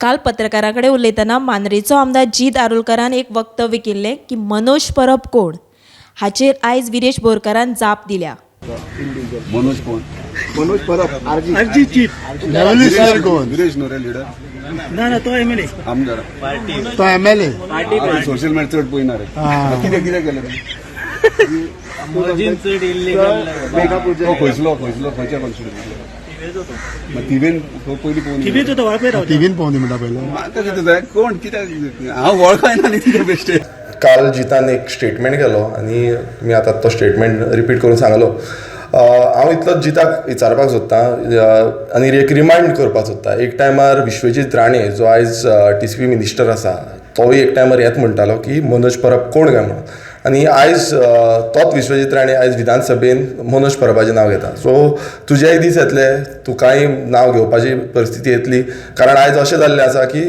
काल पत्रकारां कडेन उलयतना मांद्रेचो आमदार जीत आरोलकारान एक वक्तव्य केल्लें की मनोज परब कोण, हाचेर आयज विरेश बोरकारान जाप दिल्या. मनोज कोण? मनोज परब, आरजी. RG chief. रेव्होल्युशनरी कोण? विरेश न्हू रे लिडर? ना ना, तो एमएलए. आमदार. तो एमएलए. सोशल मिडिया चड पळयना रे. कितें कितें केलें तुवें? तो खंयसलो खंयसलो, खंयच्या कॉन्स्टिट्युन्सीलो? थिवेन पयलीं पळोवन. थिवेचो तो, वाळपय रावता. टिव्हीन पळोवन म्हणटा पयलें. म्हाका कितें जाय, कोण कित्याक हांव वळखना न्ही कितें बेश्टें. काल जितान एक स्टेटमेंट केलो आनी तुमी आतां तो स्टेटमेंट रिपीट करून सांगलो. हांव इतलोच जिताक विचारपाक सोदतां आनी एक रिमायंड करपाक सोदता. एक टायमार विश्वजीत राणे, जो आयज टीसीपी मिनिस्टर आसा, तोय एक टायमार हेंच म्हणटालो की मनोज परब कोण काय म्हणून. आनी आयज तोच विश्वजीत राणे आयज विधानसभेन मनोज परबाचें नांव घेता. सो तुजेय दीस येतले, तुकाय नांव घेवपाची परिस्थिती येतली, कारण आयज अशें जाल्लें आसा की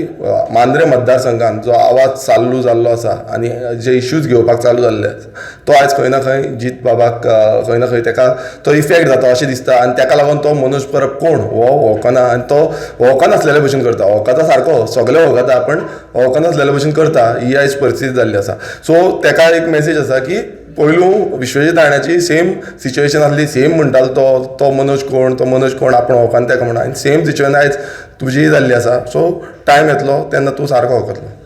मांद्रे मतदारसंघान जो आवाज चालू जाल्लो आसा आनी जे इश्यूज घेवपाक चालू जाल्ले आसा, तो आयज खंय ना खंय जीत बाबाक खंय ना खंय तेका तो इफेक्ट जाता अशें दिसता. आनी तेका लागून तो मनोज परब कोण हो वळखना आनी तो वळखनासलेले भशेन करता. वळखता सारको, सगळे वळखता, पण वळखनासलेले भशेन करता. ही आयज परिस्थिती जाल्ली आसा. सो तेका एक मेसेज आसा की पयलू विश्वजीत राण्याची सेम सिच्युएशन आसली, सेम म्हणटालो तो, तो मनोज कोण, तो मनोज कोण, आपूण वळखना तेका म्हणून. आनी सेम सिच्युएशन आयज तुजीय जाल्ली आसा. सो टायम येतलो तेन्ना तूं सारको वळखतलो.